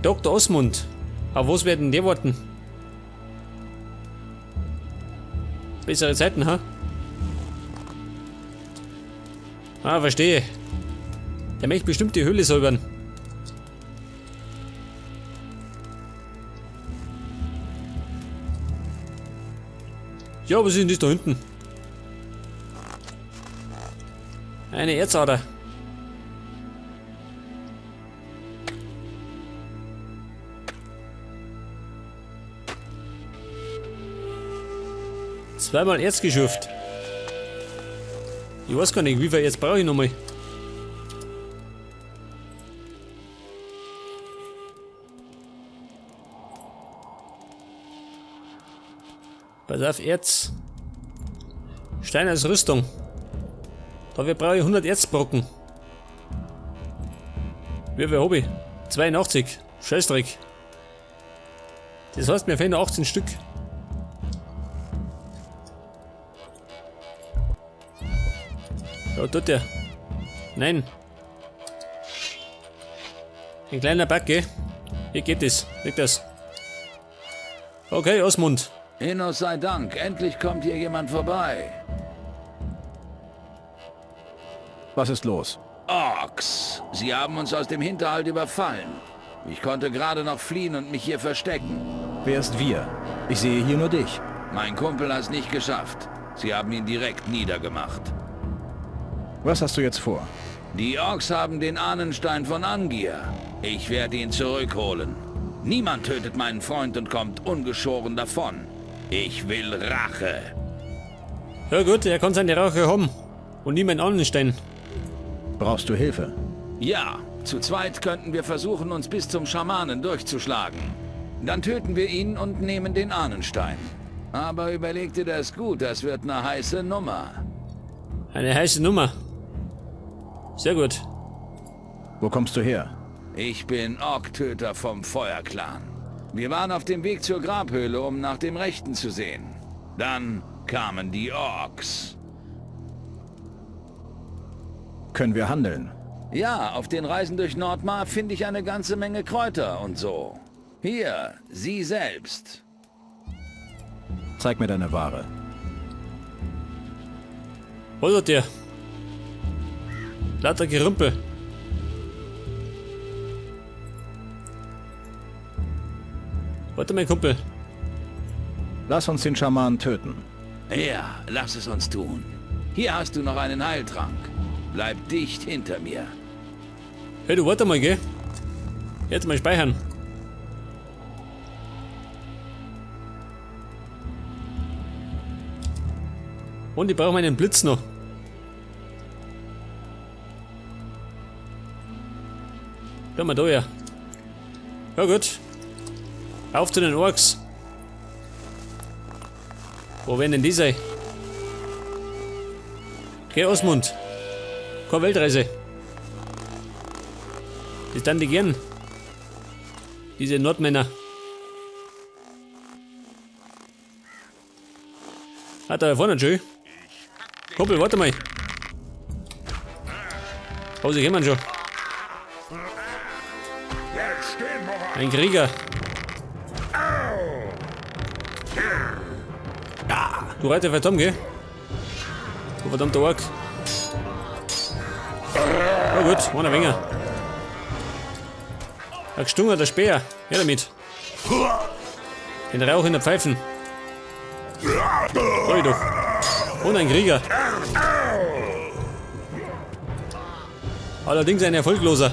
Dr. Osmund. Auf was werden die warten? Bessere Zeiten, ha? Ah, verstehe. Der möchte bestimmt die Höhle säubern. Ja, was ist denn das da hinten? Eine Erzader. Zweimal Erz geschürft. Ich weiß gar nicht, wie viel Erz brauche ich nochmal? Pass auf, Erz. Stein als Rüstung. Dafür brauche ich 100 Erzbrocken. Wie viel hab ich? 82. Scheißdreck. Das heißt, mir fehlen noch 18 Stück. Ja, tut der. Nein. Ein kleiner Backe. Hier geht es. Leg das. Okay, Osmund. Innos sei Dank, endlich kommt hier jemand vorbei. Was ist los? Orks, sie haben uns aus dem Hinterhalt überfallen. Ich konnte gerade noch fliehen und mich hier verstecken. Wer ist wir? Ich sehe hier nur dich. Mein Kumpel hat es nicht geschafft. Sie haben ihn direkt niedergemacht. Was hast du jetzt vor? Die Orks haben den Ahnenstein von Angir. Ich werde ihn zurückholen. Niemand tötet meinen Freund und kommt ungeschoren davon. Ich will Rache. Ja gut, er kann seine Rache haben. Und niemand Ahnenstein. Brauchst du Hilfe? Ja, zu zweit könnten wir versuchen, uns bis zum Schamanen durchzuschlagen. Dann töten wir ihn und nehmen den Ahnenstein. Aber überleg dir das gut, das wird eine heiße Nummer. Eine heiße Nummer. Sehr gut. Wo kommst du her? Ich bin Orktöter vom Feuerclan. Wir waren auf dem Weg zur Grabhöhle, um nach dem Rechten zu sehen. Dann kamen die Orks. Können wir handeln? Ja, auf den Reisen durch Nordmar finde ich eine ganze Menge Kräuter und so. Hier, sie selbst. Zeig mir deine Ware. Was hat der? Lauter Gerümpel. Warte mein Kumpel. Lass uns den Schamanen töten. Ja, lass es uns tun. Hier hast du noch einen Heiltrank. Bleib dicht hinter mir. Hey, du warte mal, gell? Jetzt mal speichern. Und ich brauche meinen Blitz noch. Schau mal da ja. Ja gut. Auf zu den Orks. Wo werden denn die sein? Geh, Osmund. Keine Weltreise. Das dann die gern. Diese Nordmänner. Hat da vorne schön. Kumpel, warte mal. Oh, sie kommen schon. Ein Krieger. Du Reiter verdammt, gell? Du verdammter Ork. Oh gut, einer weniger. Ein gestungener Speer. Her damit. Den Rauch in der Pfeifen. Sag ich doch. Und ein Krieger. Allerdings ein erfolgloser.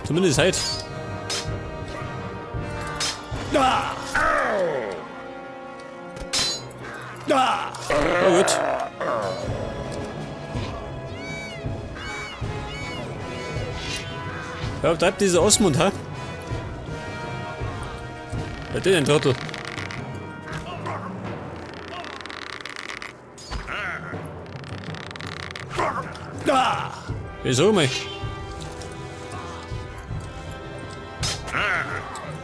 Zumindest heute. Oh gut. Ja, bleibt dieser Osmund, ha? Wer ist ein Trottel? Wieso mal? Ja,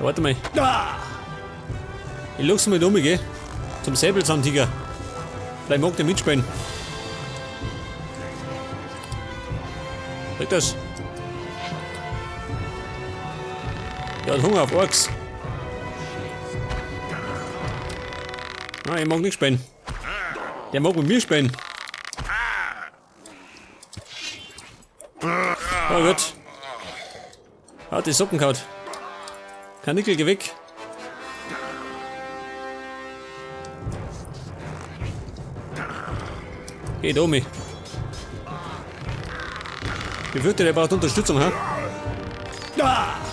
warte mal. Ich luch's mal um, gell? Zum Säbelzahntiger. Vielleicht mag der mitspielen. Sag das. Der hat Hunger auf Orks. Ah, ich mag nicht spielen. Der mag mit mir spielen. Oh gut. Hat die Socken gehauen. Karnickel, geh weg. Geh, Domi. Ich fürchte, der braucht Unterstützung, ha?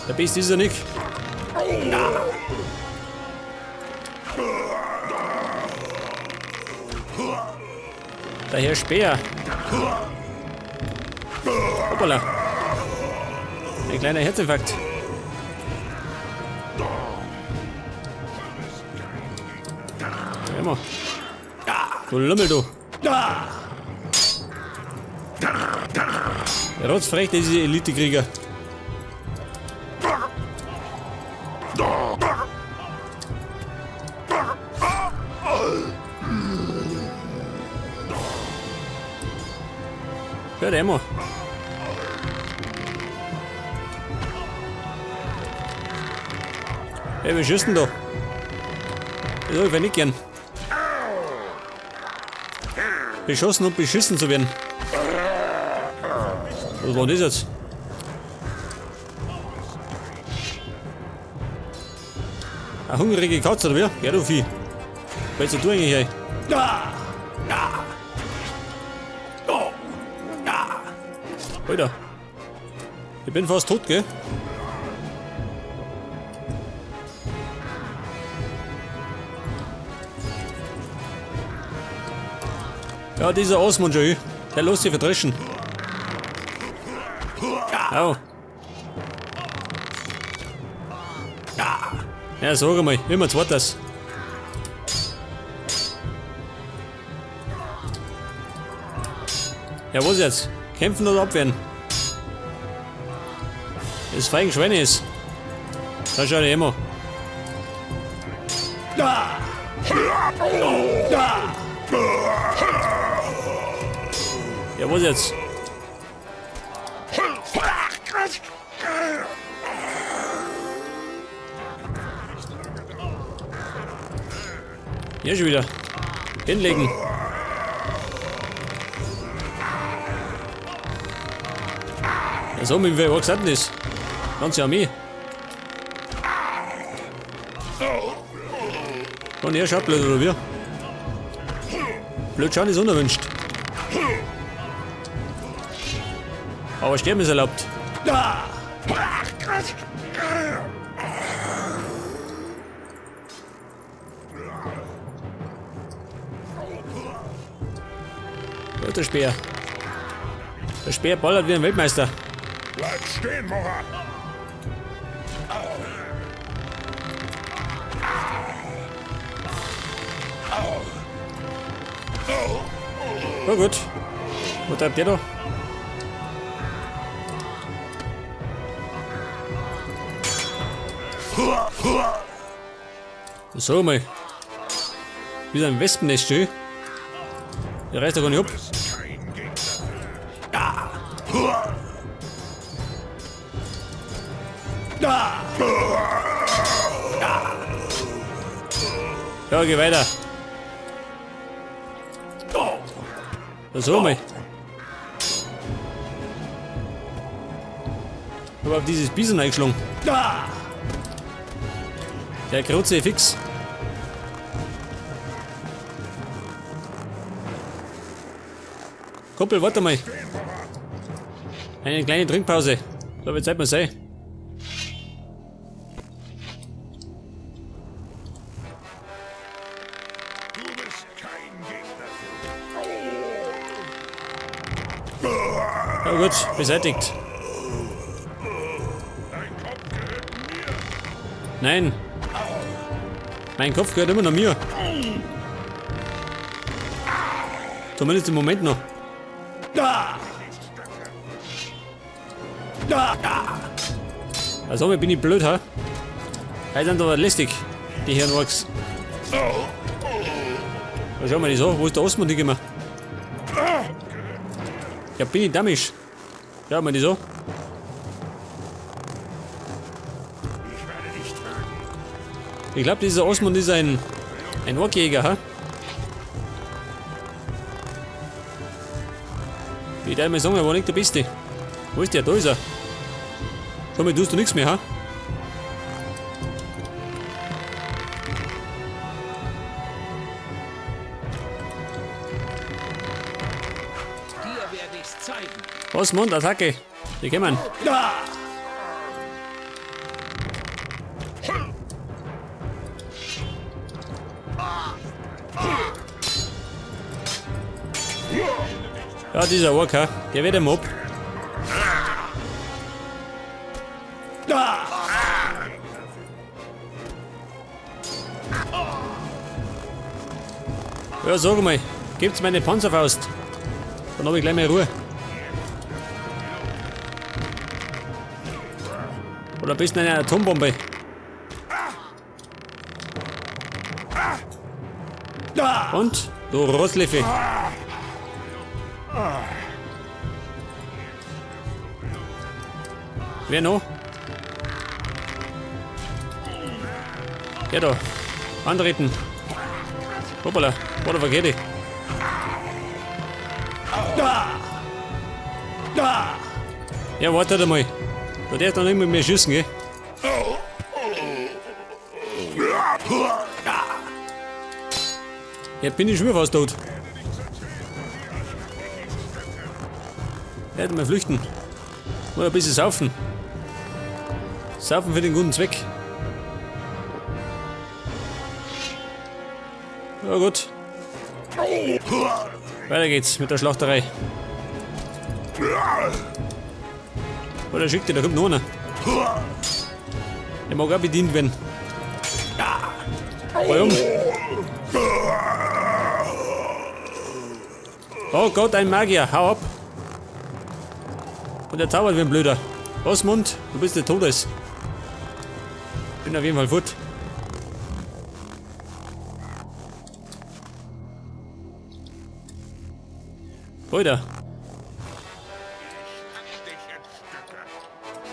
Der Biest ist er nicht. Der Herr Speer. Hoppala. Ein kleiner Herzinfarkt. Immer. Du Lümmel, du. Der rotzfrech, diese Elite-Krieger. Hört immer. Hey, wir schießen da. Das hab ich nicht gern. Beschossen und beschissen zu werden. Was war denn das jetzt? Eine hungrige Katze, oder wie? Ja, du Vieh. Was du eigentlich, ey? Alter. Ich bin fast tot, gell? Ja, dieser Osmund schon, der lässt sich verdreschen. Au. Ja, sag einmal, immer zweites. Ja, was jetzt? Kämpfen oder abwehren? Das feigen Schweine ist. Da schau ich immer. Ja, was jetzt? Hier schon wieder. Hinlegen. Ja, so, mit wem gesagt das? Ganze Armee. Und er schaut blöd, oder wie? Blöd schauen ist unerwünscht. Aber sterben ist erlaubt. Da ist der Speer. Der Speer ballert wie ein Weltmeister. Bleib stehen, Mora! Na gut. Wo treibt der da? So mal. Wie ein Wespennest, schön. Der reißt doch gar nicht ab. Ja, geh weiter. So mal. Ich hab auf dieses Bison eingeschlagen. Der Kruzifix. Fix. Kumpel, warte mal. Eine kleine Trinkpause. So viel Zeit muss sein. Ja gut, beseitigt. Nein. Mein Kopf gehört immer noch mir. Zumindest im Moment noch. Also bin ich blöd, ha? Die sind aber lästig, die Herren Orks. Da schauen wir das an. Wo ist der Osmund hingekommen? Ja, bin ich damisch. Schau mal das an. Ich glaube, dieser Osmund ist ein Orkjäger, ha? Wie darf ich mal sagen, wo liegt der Beste? Wo ist der? Da ist er. Schau mal, tust du nichts mehr, ha? Dir werde ich's zeigen. Osmund, Attacke. Die kommen. Ja, dieser Ork, ha? Der wird ein Mob. Ja, sag mal, gibt's meine Panzerfaust? Dann hab ich gleich mehr Ruhe. Oder am besten eine Atombombe. Und? Du Rotzleffe. Wer noch? Ja da. Antreten. Hoppala, war der verkehrt. Ja, warte einmal. Da darf noch nicht mehr schießen, gell? Ja, bin ich schon wieder fast tot. Ja, mal flüchten. Mal ein bisschen saufen. Saufen für den guten Zweck. Ja gut. Weiter geht's mit der Schlachterei. Oh, der schickt dir, da kommt noch einer. Der mag auch bedient werden. Warum? Oh Gott, ein Magier, hau ab! Und der zaubert wie ein Blöder. Osmund, du bist der Todes. Bin auf jeden Fall fort. Alter.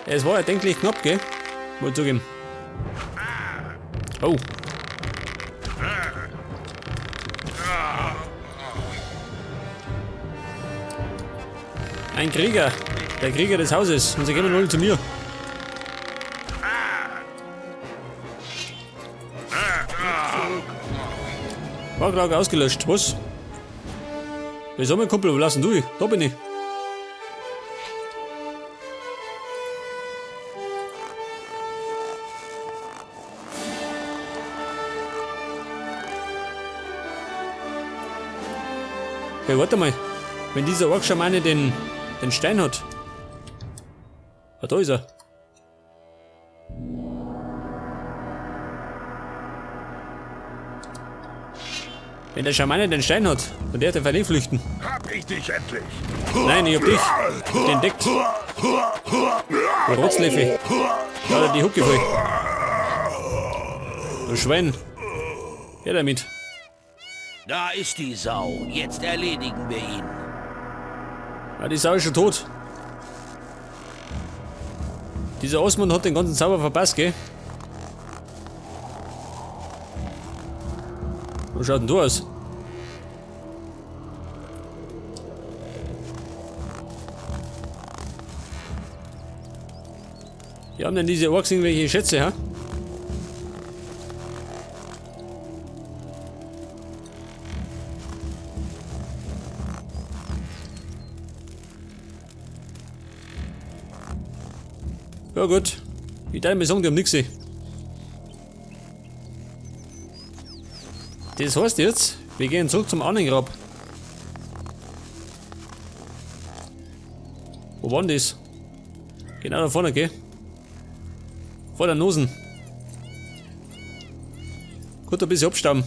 Es war ja denklich knapp, gell? Wollte zugeben. Oh. Ein Krieger. Der Krieger des Hauses. Und sie kommen alle zu mir. War ausgelöscht. Was? Wieso, mein Kumpel? Wo lassen du? Da bin ich. Hey, warte mal. Wenn dieser Ork-Schamane den Stein hat. Ah, da ist er. Wenn der Schamane den Stein hat, dann darf der nicht flüchten. Hab ich dich endlich? Nein, ich hab dich. Ich hab dich entdeckt. Du Rotzleffe. Da hat er die Hucke voll. Du Schwein. Her damit. Da ist die Sau. Jetzt erledigen wir ihn. Ja, die Sau ist schon tot. Dieser Osmund hat den ganzen Zauber verpasst, gell? Wo schaut denn du aus? Wie haben denn diese Orks irgendwelche Schätze, ha? Ja gut, ich darf mir sagen, die haben nichts. Das heißt jetzt, wir gehen zurück zum Ahnengrab. Wo war denn das? Genau da vorne, gell? Vor der Nosen. Gut, ein bisschen abstauben.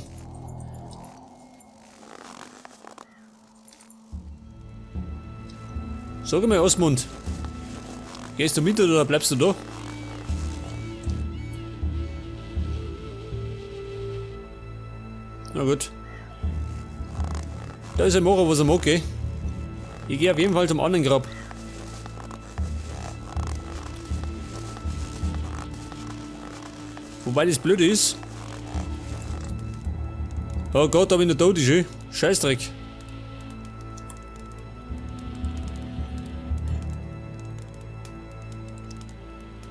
Sag mal, Osmund. Gehst du mit oder bleibst du da? Na gut. Da ist ein Moro, was er mag, gell? Ich gehe auf jeden Fall zum anderen Grab. Wobei das Blöde ist, Oh Gott, da bin ich tot, ist, eh? Scheißdreck.